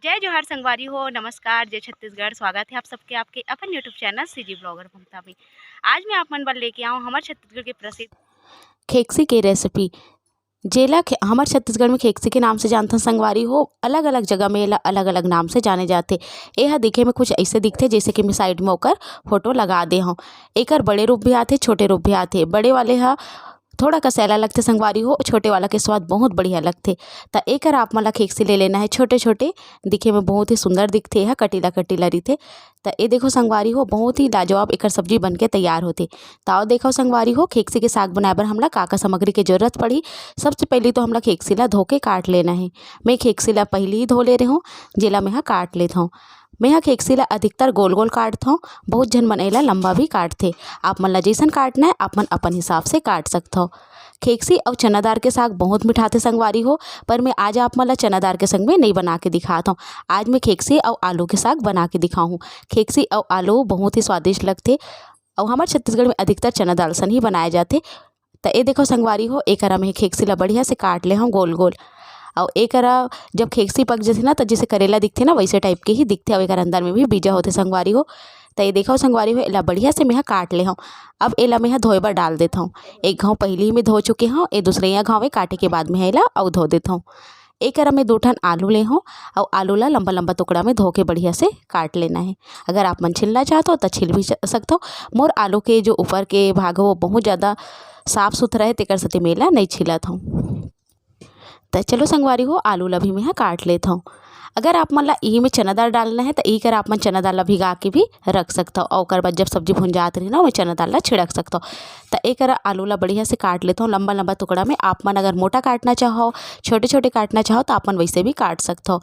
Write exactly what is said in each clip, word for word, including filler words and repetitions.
जय जोहार संगवारी हो, नमस्कार, जय छत्तीसगढ़। स्वागत है आप सबके आपके अपन YouTube चैनल सीजी ब्लॉगर ममता में। आज मैं आप मन बर लेके आऊँ हमर छत्तीसगढ़ के प्रसिद्ध खेक्सी के रेसिपी, जेला खे-, हमर छत्तीसगढ़ में खेक्सी के नाम से जानथन संगवारी हो। अलग-अलग जगह में एला अलग-अलग नाम से जाने जाथे। एहा दिखे में कुछ ऐसे दिखथे, जैसे कि मैं साइड में ओकर फोटो लगा दे हौं। एकर बड़े रूप भी आथे, छोटे रूप भी आथे। बड़े वाले ह थोड़ा कसैला लगथे संगवारी हो, छोटे वाला के स्वाद बहुत बढ़िया लगथे। त एकर आप मन ला खेक्सी ले लेना है छोटे-छोटे, दिखे में बहुत ही सुंदर दिखथे, एहा कटीला-कटीला रहिथे। त ए देखो संगवारी हो, बहुत ही लाजवाब एकर सब्जी बन के तैयार होथे। त आओ देखो संगवारी हो, खेक्सी के साग बनाए बर हमला का-का सामग्री के जरूरत पड़ही। सबसे पहली तो हमला खेक्सी ला धो के काट लेना है। मैं खेक्सी ला पहली ही धो ले रहे हूँ, जेला मैं ह काट लेत हौं। मैं ह खेक्सी ला अधिकतर गोल-गोल काटत हौं, बहुत झन मन एला लंबा भी काटथे। आप मन ला जैसन काटना है, आप मन अपन हिसाब से काट सकथव। खेक्सी अउ चना दार के साग बहुत मिठाथे संगवारी हो, पर मैं आज आप मन ला चना दार के संग में नई बना के दिखात हौं। आज मैं खेक्सी अउ आलू के साग बना के दिखाहूँ। खेक्सी अउ आलू बहुत ही स्वादिष्ट लगथे अउ हमर छत्तीसगढ़ में अधिकतर चना दाल सन ही बनाए जाथे। त ए देखो संगवारी हो, एकरा में खेक्सी ला बढ़िया से काट ले हौं गोल-गोल। अउ एकरा जब खेक्सी पक जथे ना, त जैसे करेला दिखथे ना, वैसे टाइप के ही दिखथे। अउ एकर अंदर में भी बीजा होथे संगवारी हो। त ए देखो संगवारी हो, एला बढ़िया से मेंहा काट ले हौं। अब एला मेंहा धोए बर डाल देत हौं। एक घांव पहिली ही में धो चुके हौं, ए दूसरइया घांव ए काटे के बाद में एला अउ धो देत हौं। एकरा में दू ठन आलू ले हौं अउ आलू ला लंबा-लंबा टुकड़ा में धो के बढ़िया से काट लेना है। अगर आप मन छीलना चाहत हो, त छील भी स-, सकथो। मोर आलू के जो ऊपर के भाग हो, वो बहुत ज़्यादा साफ सुथरा है, तेकर सेती मैं एला नई छीलत हौं। त चलो संगवारी हो, आलू ला भी मेंहा काट लेत हौं। अगर आप मन ला इही में चना दाल डालना है, त इही कर आप मन चना दाल ला भिगा के भी रख सकथव। अउ ओकर बाद जब सब्जी भुंजात रही ना, ओमे चना दाल ला छिड़क सकथव। त एकर आलू ला बढ़िया से काट लेत हौं लंबा-लंबा टुकड़ा में। आप मन अगर मोटा काटना चाहो, छोटे-छोटे काटना चाहो, त आप मन वैसे भी काट सकथव।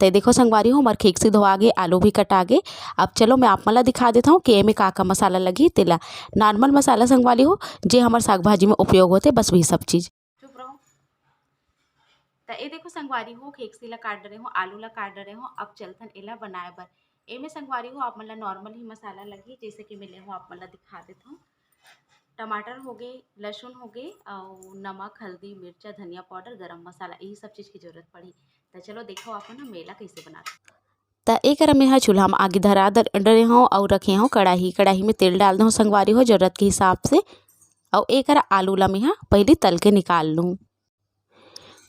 त देखो संगवारी हो, हमर खेकसी धोआ गे, आलू भी कटा गे। अब चलो मैं आप मन ला दिखा देत हौं कि एमे का-का मसाला लगही तेला। नॉर्मल मसाला संगवारी हो, जे हमर साग भाजी में उपयोग होथे, बस वही सब चीज। चुप रहो। त ए देखो संगवारी हो, खेकसी ला काट डरे हो, आलू ला काट डरे हो। अब चलथन एला बनाए बर। एमे संगवारी हो, आप मन ला नॉर्मल ही मसाला लगही, जैसे कि मैं ले हो आप मन ला दिखा देत हूँ। टमाटर हो गे, लहसुन हो गे, अउ नमक, हल्दी, मिर्चा, धनिया पाउडर, गरम मसाला, यही सब चीज की जरूरत पड़ही। त चलो देखो आप मन ह मैं एला कैसे बनात हूँ। त एकरा मेंहा चूल्हा म आगी धरा द-, डरे हौं अउ रखे हौं कड़ाही। कड़ाही में तेल डाल दे हौं संगवारी हो जरूरत के हिसाब से। अउ एकरा आलू ला मेंहा पहिली तल के निकाल लूँ।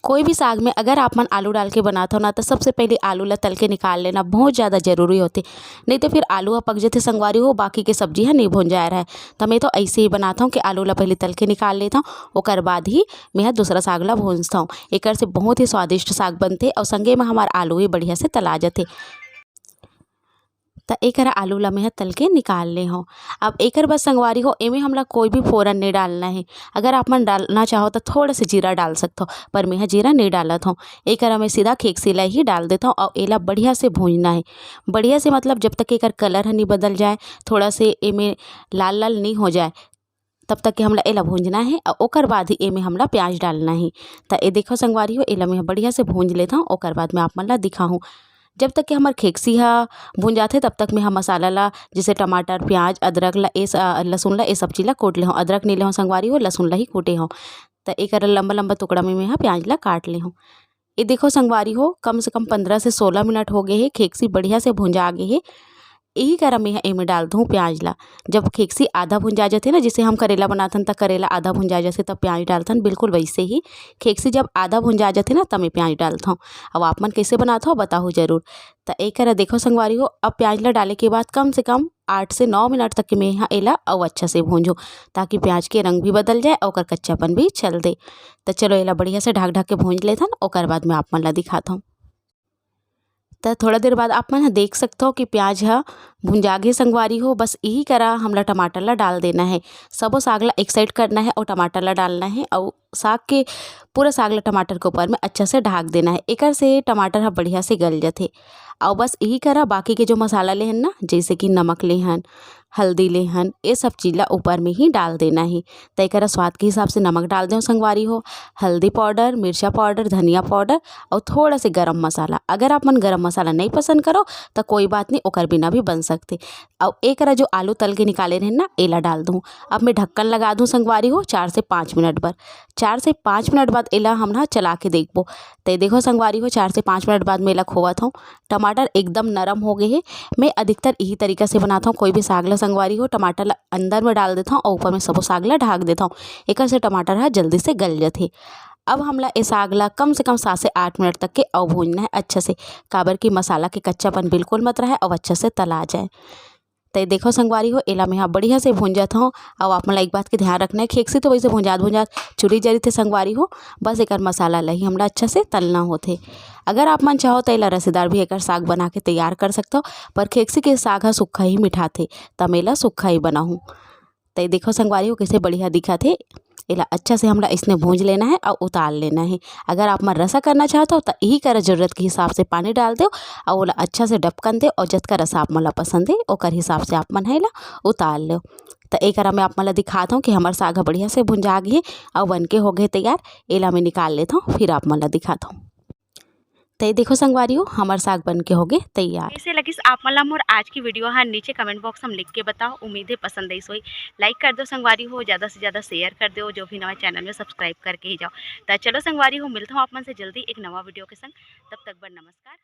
कोई भी साग में अगर आप मन आलू डाल के बनात हो ना, त सबसे पहले आलू ला तल के निकाल लेना बहुत ज़्यादा जरूरी होथे, नहीं तो फिर आलू ह पक जथे संगवारी हो, बाकी के सब्जी ह नहीं भुंजाए रहय। त मैं तो ऐसे ही बनात हौं कि आलू ला पहले तल के निकाल लेत हौं, ओकर बाद ही मेंहा दूसरा साग ला भूंजत हौं। एकर से बहुत ही स्वादिष्ट साग बनथे अउ संगे में हमार आलू भी बढ़िया से तला जथे। त एकर आलू ला मेंहा तल के निकाल ले हौं। अब एकर बाद संगवारी हो, एमे हमला कोई भी फोरन नहीं डालना है। अगर आप मन डालना चाहो त थोड़ा से जीरा डाल सकथो, पर मेंहा जीरा नहीं डालत हौं। एकर में सीधा खेकसी ला ही डाल देत हौं अउ एला बढ़िया से भूंजना है। बढ़िया से मतलब जब तक एकर कलर ह नहीं बदल जाए, थोड़ा से एमे लाल लाल नहीं हो जाए, तब तक के हमला एला भूंजना है अउ ओकर बाद ही एमे हमला प्याज डालना है। त ए देखो संगवारी हो, एला मैं बढ़िया से भूंज लेत हौं, ओकर बाद मैं आप मन ला दिखाहूँ। जब तक कि हमर खेकसी ह भूंजाथे, तब तक मैं ह मसाला ला, जैसे टमाटर, प्याज, अदरक ला, ए स-, अ, लहसुन ला, ए सब चीज ला कूट ले हौं। अदरक नहीं ले हौं संगवारी हो, लहसुन ला ही कूटे हौं। त एकर लंबा-लंबा टुकड़ा में मैं ह प्याज ला काट ले हौं। ए देखो संगवारी हो, कम से कम पंद्रह से सोलह मिनट हो गए हे, खेकसी बढ़िया से भुंजा गे हे। यही करा मैं ह एमे डाल दूँ प्याज ला। जब खेकसी आधा भुंजा जाथे ना, जैसे हम करेला बनाथन त करेला आधा भुंजा जाथे तब प्याज डालथन, बिल्कुल वैसे ही खेकसी जब आधा भुंजा जाथे ना, तब मैं प्याज डालथौं। अब आप मन कैसे बनात हो बताहू जरूर। त ए करा देखो संगवारी हो, अब प्याज ला डाले के बाद कम से कम आठ से नौ मिनट तक के मैं ह एला अउ अच्छा से भूंजो, ताकि प्याज के रंग भी बदल जाए अउ ओकर कच्चापन भी चल दे। त चलो एला बढ़िया से ढक ढक के भूंज लेथन, ओकर बाद मैं आप मन ला दिखाथौं। त थोड़ा देर बाद आप मन ह देख सकथो कि प्याज ह भुंजा गे संगवारी हो। बस इही करा हमला टमाटर ला डाल देना है। सबो साग ला एक साइड करना है अउ टमाटर ला डालना है अउ साग के, पूरा साग ला टमाटर के ऊपर में अच्छा से ढाक देना है। एकर से टमाटर ह बढ़िया से गल जथे। अउ बस इही करा बाकी के जो मसाला लेहन ना, जैसे कि नमक लेहन, हल्दी ले हन, ये सब चीज ला ऊपर में ही डाल देना हे। त एकरा स्वाद के हिसाब से नमक डाल देव संगवारी हो, हल्दी पाउडर, मिर्चा पाउडर, धनिया पाउडर और थोड़ा से गरम मसाला। अगर आप मन गरम मसाला नहीं पसंद करो त कोई बात नहीं, ओकर बिना भी बन सकथे। और एकरा जो आलू तल के निकाले रहे ना, एला डाल दूँ। अब मैं ढक्कन लगा दूँ संगवारी हो, चार से पाँच मिनट बर। चार से पाँच मिनट बाद एला हम ना चला के देखबो। त देखो संगवारी हो, चार से पाँच मिनट बाद मैं एला खोवत हूँ। टमाटर एकदम नरम हो गए हे। मैं अधिकतर यही तरीका से बनाता हूँ कोई भी साग ला संगवारी हो। टमाटर ला अंदर में डाल देता हूँ और ऊपर में सबो साग ला ढाक देता हूँ। एकर से टमाटर ह जल्दी से गल जाथे। अब हमला ए साग ला कम से कम सात से आठ मिनट तक के अउ भूंजना है अच्छा से, काबर कि मसाला के कच्चापन बिल्कुल मत रहे और अच्छा से तला जाए। त देखो संगवारी हो, एला मैं ह बढ़िया से भूंजत हूँ। अब आप मन ला एक बात के ध्यान रखना है, खेकसी तो वैसे भुंजात भुंजात चुरी जरी थे संगवारी हो, बस एकर मसाला ला ही हमला अच्छा से तलना होथे। अगर आप मन चाहो त एला रसेदार भी एकर साग बना के तैयार कर सकथो, पर खेकसी के साग ह सुक्खा ही मिठाथे, त मैं एला सुक्खा ही बनाहूँ। त देखो संगवारी हो, कैसे बढ़िया दिखत हे। एला अच्छा से हमला इसने भूंज लेना है और उतार लेना है। अगर आप मन रसा करना चाहत हो त यही करा जरूरत के हिसाब से पानी डाल दो और ओला अच्छा से डबकन दो और जतका रसा आप मन ला पसंद है ओकर हिसाब से आप मन ह एला उतार लो। त एकरा मैं आप मन ला दिखात हूँ कि हमर साग ह बढ़िया से भुंजा गे हे और बन के हो गए तैयार। एला मैं निकाल लेत हूँ, फिर आप मन ला दिखात हूँ। त ये देखो संगवारी हो, हमर साग बन के हो गए तैयार। कैसे लगिस आप मन ला मोर आज की वीडियो ह, नीचे कमेंट बॉक्स में लिख के बताओ। उम्मीद है पसंद आइस होही। लाइक कर दो संगवारी हो, ज़्यादा से ज़्यादा शेयर कर दो, जो भी नवा चैनल में सब्सक्राइब करके ही जाओ। त चलो संगवारी हो, मिलता हूँ आप मन से जल्दी एक नवा वीडियो के संग। तब तक बर नमस्कार।